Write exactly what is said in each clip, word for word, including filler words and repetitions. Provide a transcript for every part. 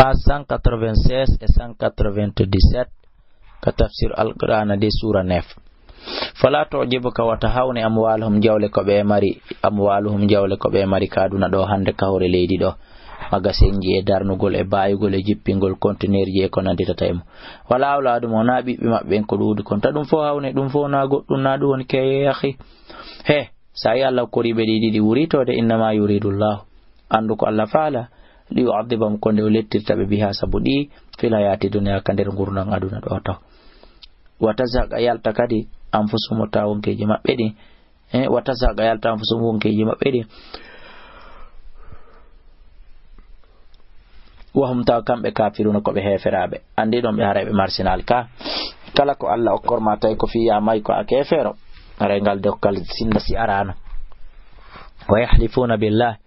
Page cent quatre-vingt-seize et cent quatre-vingt-dix-sept, ka tafsir Alqur'aana de, suura neuf. Fala tu'jibuka, wata hawne, amwaluhum, jawle ko ɓe mari, amwaluhum, jawle ko ɓe mari ka aduna ɗo hannde, ka hoore leydi ɗo, magasinji e darnugol e bayugol e jippingol conteneurji e ko nannditata e mum. Wala awladuhum, wona ɓiɓɓe maɓɓe ɓen ko ɗuuɗi kon. Ta ɗum fof hawne, ɗum fof na goɗɗum, na ɗum woni keeye, akhi. He, sa yi Allah koriɓe ɗi ɗiɗi wuritoode, innama yuridu Allahu, anndu ko Allah faala, li yu'adhibahum, ko nde o lettirta ɓe, biha, sabu ɗi, fil hayati dunya, ka nder ngurndan aduna ɗo taw. Wa tazhaqa, yalta kadi, anfusuhum, wota wonkeeji maɓɓe ɗin, eh, wa tazhaqa, yalta, anfusuhum, wonkeeji maɓɓe ɗin. Wa hum, tawa kamɓe, kafiruna, ko ɓe heeferaaɓe. Anndi ɗon ɓe haray ɓe marsinal ka. Kala ko Allah okkor ma tawi ko fii ya may ko a keefeero, haray ngal dokkal sinda si araano. Wa yahlifuna billah,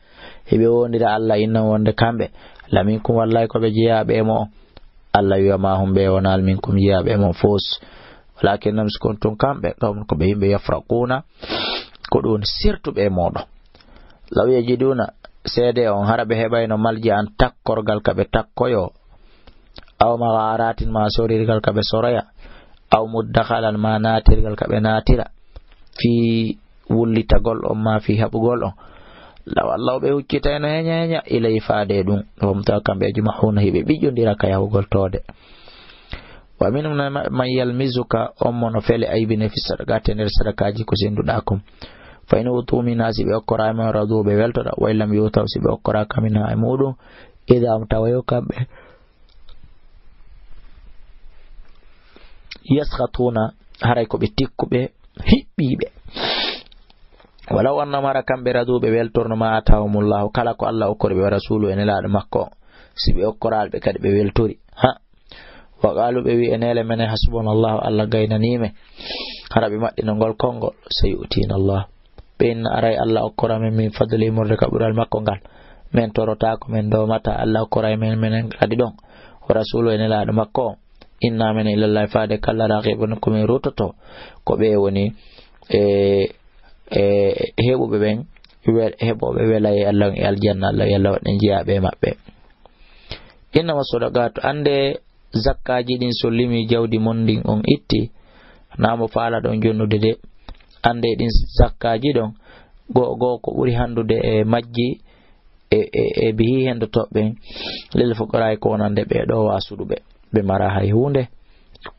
hiɓe wondira Allah, innahum, wonde kamɓe, la minkum, wallahi ko ɓe jeyaaɓe e mo'on. Allah wi'a ma hum, ɓe wonal minkum, jeyaaɓe e mo'on foos. Walakinnahum, si ko tun kamɓe, qawmun, ko ɓe yimɓe, yafraquna, ko ɗum woni sertuɓe e moɗon. Law yajiduna, seede on, hara ɓe heɓayno malja an, takkorgal ka ɓe takkoyo, aw magharatin, ma sorirgal ka ɓe soroya, aw muddakhalan, ma natirgal ka ɓe natira, fi wullitagol on, ma fi haɓugol on. Law Allah, ɓe huccitayno heña heña, ilay, faade e ɗum, hum, tawa kamɓe, ajmahuna, hiɓe ɓiƴƴondira ka yahugol toode. Wa minhum, na ma-, man yalmizuka, on mo no fele aybine, fi sadaqati, nder sadakaaji ko senduɗaa kon. Fa in utu minha, si ɓe okkoraama, radu, ɓe weltoɗa, wa in lam yutaw, si ɓe okkoraaka, minha, e muɗum, idha, tawa yo kamɓe, yaskhatuna, haray ko ɓe tikkuɓe, hiɓɓiiɓe. Walaw annahum, hara kamɓe, radu, ɓe weltorno, ma atahumullahu, kala ko Allah okkori ɓe, wa rasulu, e nelaaɗo makko, si ɓe okkoraali ɓe kadi ɓe weltori. Ha. Wa qalu, ɓe wi e neele men, hasbunallahu, Allah gaynanii men. Hara ɓe maɗɗino ngol konngol, sayu'tina Allah. Ɓe inna aray Allah okkora men min fadli, immorde ka ɓural makko ngal. Men torotaako, men doomataa, Allah okkora men, menen kadi ɗon. Wa rasulu, e nelaaɗo makko on. Inna menen ilallahi, faade ka Allah, raghibun, ko men rutoto. Ko ɓe woni e, e heɓuɓe ɓen, wel-, heɓuɓe wela e Allah e aljanna, Allah, yo Allah waɗ en jeyaaɓe e maɓɓe. Innama sadaqatu, annde zakkaaji ɗin, so limi jawdi mon ndin on itti, na mo faalaɗon jonnude de, annde ɗin zakkaaji ɗon, go-, go ko ɓuri hanndude e majji, e, e, e bihi hendo toɓɓen, lil fuqaraa'i, ko wonande ɓe ɗo waasuɗuɓe, ɓe mara hay huunde,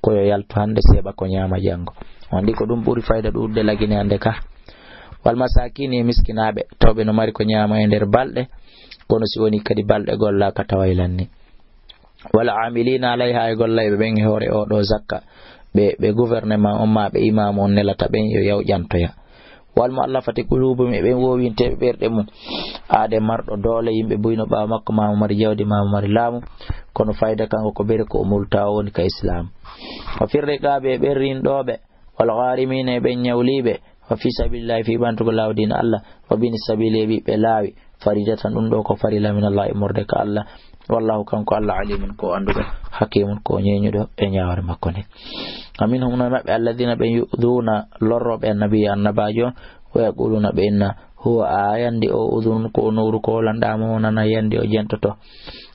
ko yo yaltu hannde, seeɓa ko ñaama janngo. On anndi ko ɗum ɓuri fayda ɗuuɗude lagine hannde ka. Wal masakini, e miskinaaɓe, tawɓe no mari ko ñaama e nder balɗe, kono si woni kadi balɗe gollaaka, tawa e lanni. Wal amilina alayha, e gollayɓe ɓen e hoore oo ɗoo zakka, ɓe, ɓe gouvernement on maa ɓe imaamu on nelata ɓen, yo yawƴantoya. Wal mu'allafati qulubuhum, e ɓen woowinteeɓe ɓerɗe mum. Aade marɗo doole, yimɓe buy no ɓaawo makko, maa mo mari jawdi, maa mo mari laamu, kono fayda kanko ko bere ko o multa, o woni ka Islaam. Wa fir riqaabi, e ɓen rinɗooɓe, wal ghaarimiina, e ɓen ñawliiɓe, wa fi sabilillahi, fii ɓantugol laawi diina Allah, wa bini sabili, e ɓiɓɓe laawi, faridatan, ɗum ɗoo ko farilla, min Allah, immorde ka Allah. Wallahu, kanko Allah, alimun, ko annduɗo, hakimun, ko ñeeñuɗo e ñaawre makko nden. Wa minhum, no e maɓɓe, alladina, ɓen, yu'duna, lorrooɓe annabiya, annabaajo on, wa yaquluna, ɓe inna, huwa, a yandi o, udunun, ko o nowru, ko o lanɗaama, o nana yandi, o jentoto.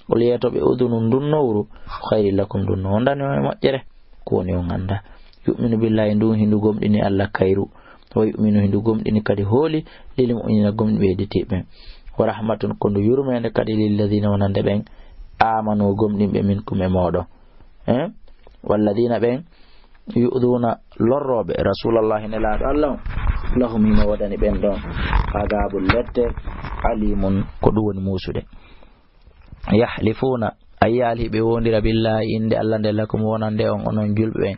Qul, yeeto ɓe, udunun, ndun nowru, khayrun lakum, ndun no wondani on e moƴƴere, ko woni on annda. Yu'minu billahi, ndun hindu gomɗini Allah, kayru. Wa yu'minu, hindu gomɗini kadi hooli, lil mu'minina, gomɗinɓe hedditiiɓe ɓen. Wa rahmatun, ko ndu yurmeende kadi, lilladina, wonande ɓen, amanu, gomɗinɓe, minkum, e mooɗon. Eh? Walladina, ɓen, yu'duna, lorrooɓe, rasulallahi, nelaaɗo Allah on, lahum, hino woodani ɓen ɗon, adabun, lette, alimun, ko ɗum woni muusude. Yahlifuna, a yiyaali hiɓe wondira, billahi, innde Allah nde, lakum, wonande on, onon julɓe ɓen.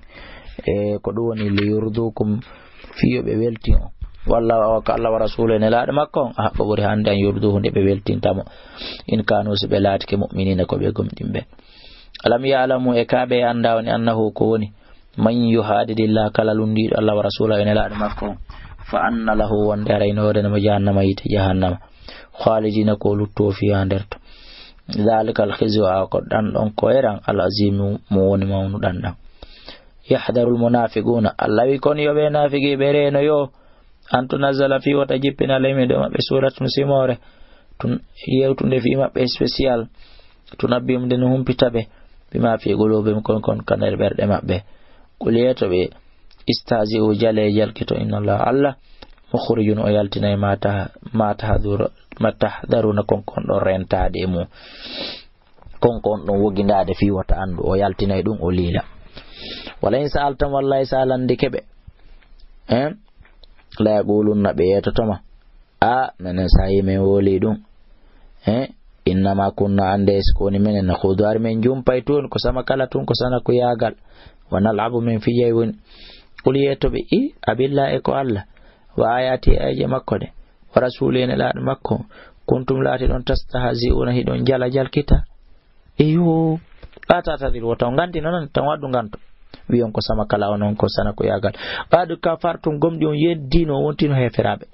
E ko ɗum woni, li yurdukum, fii yo ɓe weltin on. Wallahu, awa ko Allah wa rasulu e nelaaɗo makko on, a haqqo ɓuri hannde an yurduhu, nde ɓe weltinta mo. In kanu, si ɓe laatike, mu'minina, ko ɓe gomɗinɓe. Alam ya'lamu, e ka ɓe annda woni, annahu, ko woni, man yuhadidillah, kala lunndiiɗo Allah wa rasula e nelaaɗo makko on, fa anna lahu, wonde aray no woodani mo jahannama, yiite jahannama. Khalidina, ko lutto fiha nder to. Dhalika al-khizyu, a ko ɗan ɗon koyeran, al-azimu, mo woni mawnu ɗan ɗan. Yahdaru al-munafiquna, Allah wi kon yo ɓe nafiqiiɓe reeno yo, an tunazzala, fii wota jippin, alayhim, e dow maɓɓe, suratun, simoore, tun, yewtunde fii maɓɓe spécial. Tunabbi'uhum, nde no humpita ɓe, bimaa fii quluubihim, kon kon ka nder ɓerɗe maɓɓe. Qul, yeeto ɓe, istahzi'u, jalee jalkito, inna Allaha, Allah, mukhrijun, o yaltinay, maa tah-, maa tahduru-, maa tahdharuuna, kon kon ɗon rentaade e mum. Kon kon ɗon wogindaade fii wota anndu, o yaltinay ɗum, o liila. Wala in sa'altahum, wallahi, si a lanndike ɓe, eh? La yaqulunna, ɓe yeetoto ma, a, menen saa'i men woli ɗum. Eh? Innama kunna, annde si ko woni menen, nakhudu, hari men jumpay toon, ko sama kala tun, ko sana ko yaagal. Wa nal'abu, men fijay woni. Qul, yeeto ɓe, i, abillahi, e ko Allah, wa ayati, e aayeeje makko ɗe, wa rasuli, e nelaaɗo makko, kuntum, laati ɗon, tastahzi'una, hiɗon jala jalkita. Iyo, la ta'tadhiru, wota on nganti non, tan waɗu nganto. Wi'on ko sama kala onon, ko sana ko yaagal. Qad kafartum, gomɗii on yeddino, on wontino heeferaaɓe.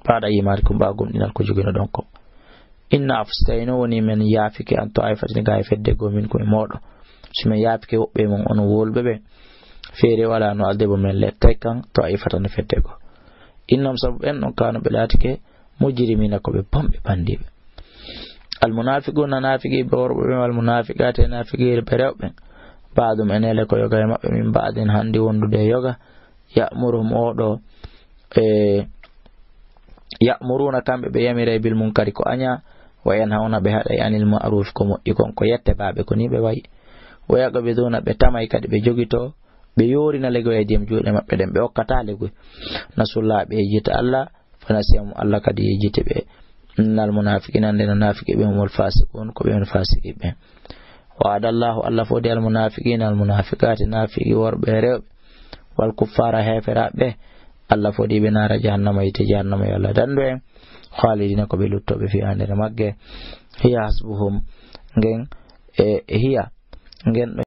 Ba'da iimanikum, ɓaawo gomɗinal ko joginoɗon ko. In na'fu, si tawii non woni men yaafike an ta'ifatin, gaa e fedde goo, minkum, e mooɗon. Si men yaafike woɓɓe e mon, onon wowluɓe ɓe, feere walaa, nu'adhib, men lettay kan ta'ifatan, fedde goo. Innahum, sabu ɓen ɗon, kaanu, ɓe laatike, mujrimiina, ko ɓe bonɓe bandiiɓe. Almunaafiquuna, naafiqiiɓe worɓe ɓen, wal munaafiqaati, e naafiqiiɓe rewɓe ɓen, ba'duhum, enele ko yoga e maɓɓe, min ba'din, handi wondude e yoga, ya'muruhum, oo ɗoo, e, ya'muruuna, kamɓe ɓe yamiray, bil munkari, ko aɲaa, wa yanhawna, ɓe haɗay, anil ma'ruufi, ko moƴƴi kon, ko yette baaɓe, ko nii ɓe wayi. Wa yaqbiduuna, ɓe tamay kadi, ɓe jogitoo, ɓe yoorina legoy, aydiyahum, juuɗe maɓɓe ɗen, ɓe okkataa legoy. Nasullaha, ɓe yejjita Allah, fanasiyahum, Allah kadi yejjiti ɓe. Innal munaafiqiina, nde no naafiqiiɓe, humul faasiquun, ko ɓe woni faasiqiiɓe. Wa'adallahu, Allah foodi, al munaafiqiina, al munaafiqaati, naafiqi worɓe e rewɓe, wal kuffaara, heeferaaɓe, Allah foodi ɓe naara jahannama, yiite jahannama, yo Allah dandu en, khaalidiina, ko ɓe luttooɓe, fiihaa, nder magge. Hiya hasbuhum, ngen, e, hiya, ngen ɗo